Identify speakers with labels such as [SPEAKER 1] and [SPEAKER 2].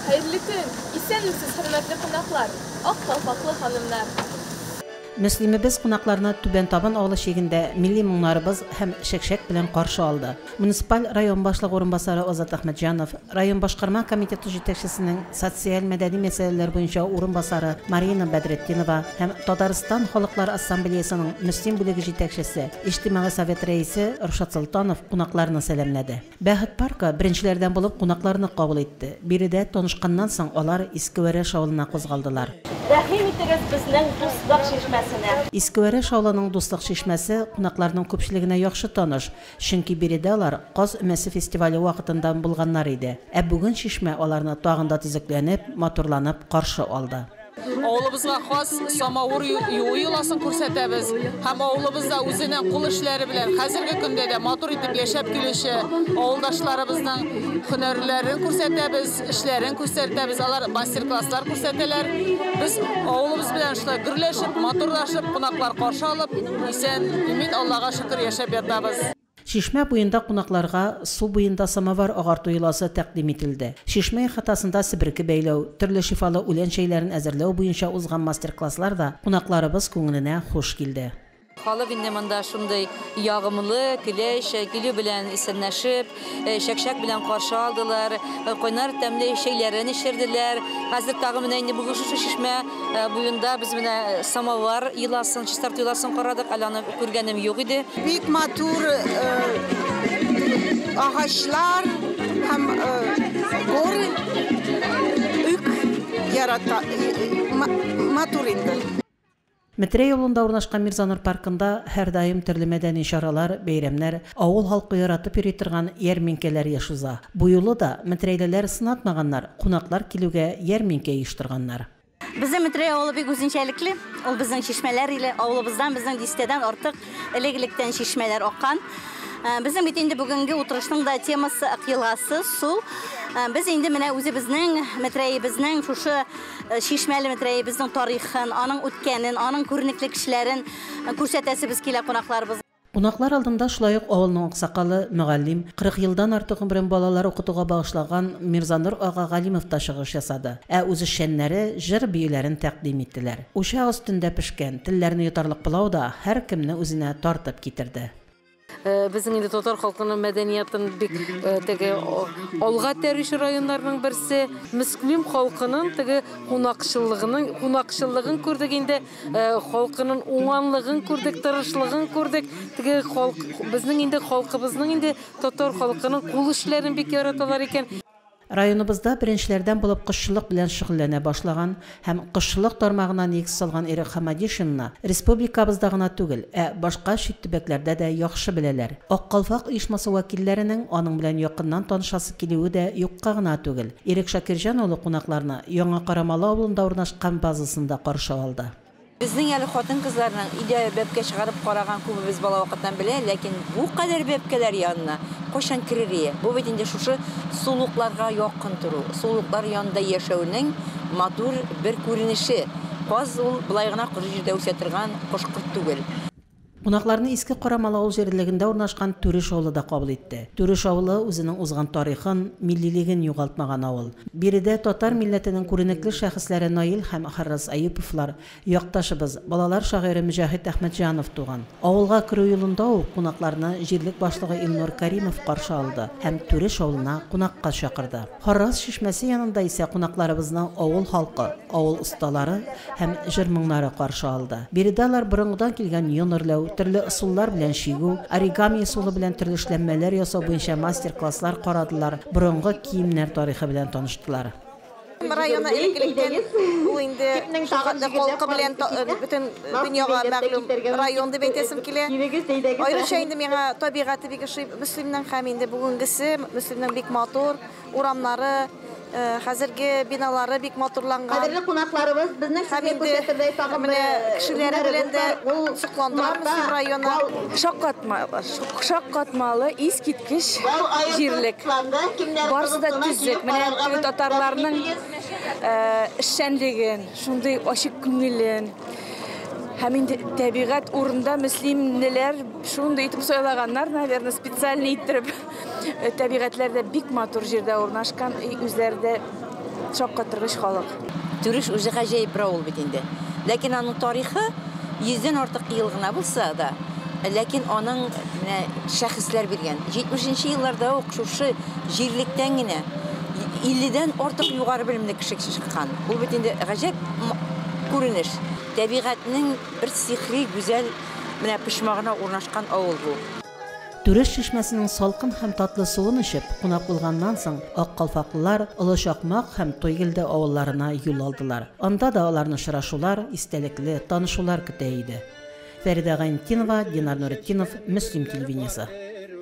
[SPEAKER 1] Хәерле көн! Исәнмесез, хөрмәтле кунаклар, ак калфаклы ханымнар!
[SPEAKER 2] Мөслимебез кунакларны Түбән Табын авылы чигендә милли моңнарыбыз һәм чәкчәк белән каршы алды. Муниципаль район башлыгы урынбасары Азат Әхмәтҗанов, район башкарма комитеты җитәкчесенең социаль-мәдәни мәсьәләләр буенча урынбасары Марина Бәдретдинова һәм Татарстан Халыклар Ассамблеясының Мөслим бүлеге җитәкчесе, Иҗтимагый совет рәисе Рушат Солтанов кунакларны сәламләде. Бәхет паркы беренчеләрдән булып кунакларны кабул итте. Биредә танышканнан соң алар Иске Вәрәш авылына кузгалдылар.
[SPEAKER 3] Рәхим итегез безнең Дуслык чишмәсенә!
[SPEAKER 2] Иске Вәрәш авылының Дуслык чишмәсе кунакларның күпчелегенә яхшы таныш, чөнки биредә алар Каз өмәсе фестивале вакытында булганнар иде. Ә бүген чишмә аларны тагын да төзекләнеп, матурланып каршы алды.
[SPEAKER 4] Авылыбызга хас самавыр юу йоласын күрсәтәбез һәм авылыбызда үзенең кул эшләре белән хәзерге көндә дә матур итеп яшәп килүче авылдашларыбызның һөнәрләрен күрсәтәбез, эшләрен күрсәтәбез, алар мастер-класслар күрсәтәләр. Без авылыбыз белән шулай гөрләшеп, матурлашып, кунаклар каршы алып, исән, имин, Аллага шөкер яшәп ятабыз.
[SPEAKER 2] Чишмә буенда кунакларга су буенда самовар агарту йоласы тәкъдим ителде. Чишмә ихатасында себерке бәйләү, төрле шифалы үлән чәйләрен әзерләү буенча узган мастер-класслар да кунакларыбыз күңеленә хуш килде.
[SPEAKER 5] Халык инде монда шундый ягымлы, көләч, килү белән исәнләшеп, чәкчәк белән каршы алдылар, кайнар тәмле чәйләрен эчерделәр. Хәзер тагы менә инде бүген шушы чишмә буенда без менә самовар йоласын, чистарту йоласын карадык, әле аны күргәнем юк иде.
[SPEAKER 6] Бик матур агачлар һәм горы үк ярата, матур инде.
[SPEAKER 2] Метрәй авылында урнашкан Мирзанур паркында һәрдаим төрле мәдәни чаралар, бәйрәмнәр, авыл халкы яратып йөри торган ярминкәләр еш уза. Бу юлы да метрәйлеләр сынатмаганнар, кунаклар килүгә ярминкә оештырганнар.
[SPEAKER 3] Безнең Метрәй авылы бик үзенчәлекле. Ул безнең чишмәләр иле. Авылыбыздан безнең дистәдән артык элек-электән чишмәләр аккан. Безнең бит инде бүгенге утырышның да темасы Ык елгасы, су. Без инде менә үзебезнең Метрәебезнең шушы чишмәле Метрәебезнең тарихын, аның үткәнен, аның күренекле кешеләрен күрсәтәсебез килә кунакларыбыз.
[SPEAKER 2] Кунаклар алдында шулай ук авылның аксакалы, мөгаллим, 40 елдан артык гомерен балалар укытуга багышлаган Мирзанур ага Галимов та чыгыш ясады. Ә үзешчәннәре җыр-биюләрен тәкъдим иттеләр. Учак өстендә пешкән, телләрне йотарлык пылау да һәркемне үзенә тартып китерде.
[SPEAKER 7] Безнең инде татар халкының мәдәниятын бик теге алга этәрүче районнарның берсе. Мөслим халкының теге кунакчыллыгының кунакчыллыгын күрдек инде, халкының уңганлыгын күрдек, тырышлыгын күрдек. Теге халк безнең инде халкыбызның инде татар халкының кул эшләрен бик яраталар икән.
[SPEAKER 2] Районыбызда беренчеләрдән булып кошчылык белән шөгыльләнә башлаган һәм кошчылык тармагына нигез салган Ирек Хамадишинны республикабызда гына түгел, ә башка чит төбәкләрдә дә яхшы беләләр. Ак калфак оешмасы вәкилләренең аның белән якыннан танышасы килүе дә юкка гына түгел. Ирек Шакирҗан улы кунакларны Яңа Карамалы авылында урнашкан базасында каршы алды.
[SPEAKER 5] Безнең әле хатын-кызларның өйдә бәбкә чыгарып караган күбебез бала вакыттан белә, ләкин бу кадәр бәбкәләр янына кайчан керер? Бу бит инде шушы сулыкларга якын тору, сулыклар янында яшәүнең матур бер күренеше. Каз ул былай гына коры җирдә үсә торган кош-корт түгел.
[SPEAKER 2] Кунакларны Иске Карамалы авыл җирлегендә урнашкан Түреш авылы да кабул итте. Түреш авылы үзенең узган тарихын, миллилеген югалтмаган авыл. Биредә татар милләтенең күренекле шәхесләре Наил һәм Харрас Әюповлар, якташыбыз, балалар шагыйре Мөҗәһит Әхмәтҗанов туган. Авылга керү юлында ук кунакларны җирлек башлыгы Илнур Каримов каршы алды һәм Түреш авылына кунакка чакырды. Харрас чишмәсе янында исә кунакларыбызны авыл халкы, авыл осталары һәм җыр моңнары каршы алды. Биредә алар борынгыдан килгән йон эрләү, төрле ысуллар белән чигү, оригами ысулы белән төрле эшләнмәләр ясау буенча мастер-класслар карадылар, борынгы киемнәр тарихы белән таныштылар.
[SPEAKER 6] Районы элек-электән ул инде шулхәтле халкы белән бөтен дөньяга мәгълүм район дип әйтәсем килә. Аеруча инде миңа табигате бик ошый Мөслимнең һәм инде бүгенгесе Мөслимнең бик матур урамнары, хәзерге биналары бик матурланган.
[SPEAKER 3] Кадерле кунакларыбыз, безнең
[SPEAKER 6] Һәм
[SPEAKER 3] сезгә
[SPEAKER 6] инде
[SPEAKER 3] күрсәтердәй тагын
[SPEAKER 6] менә
[SPEAKER 3] бер
[SPEAKER 6] кешеләре белән дә
[SPEAKER 3] ул
[SPEAKER 6] сокландыра Мөслим районы.
[SPEAKER 7] Шаккатмалы, шаккатмалы, искиткеч җирлек. Барысы да төзек. Менә теге татарларның эшчәнлеген, шундый ачык күңелен. Һәм инде табигать урында мөслимлеләр шундый итеп сайлаганнар, наверное, специально иттереп. Табигатьләр дә бик матур җирдә урнашкан, үзләре дә
[SPEAKER 6] Шаккатыргыч халык.
[SPEAKER 5] Түреш үзе гаҗәеп бер авыл бит инде. Ләкин аның тарихы йөздән артык ел гына булса да, ләкин аның менә шәхесләр биргән. 70 нче елларда ук шушы җирлектән генә 50дән артык югары белемле кеше чыккан. Ул бит инде гаҗәп күренеш. Тәбигатьнең бер сихри гүзәл менә почмагына урнашкан авыл бу.
[SPEAKER 2] Түреш чишмәсенең салкын һәм татлы суын эчеп, кунак булганнан соң, ак калфаклылар Олы Чакмак һәм Тойгелде авылларына юл алдылар. Анда да аларны очрашулар, истәлекле танышулар көтә иде. Фәридә Гайнетдинова, Динар Нуретдинов, Мөслим телевидениесе.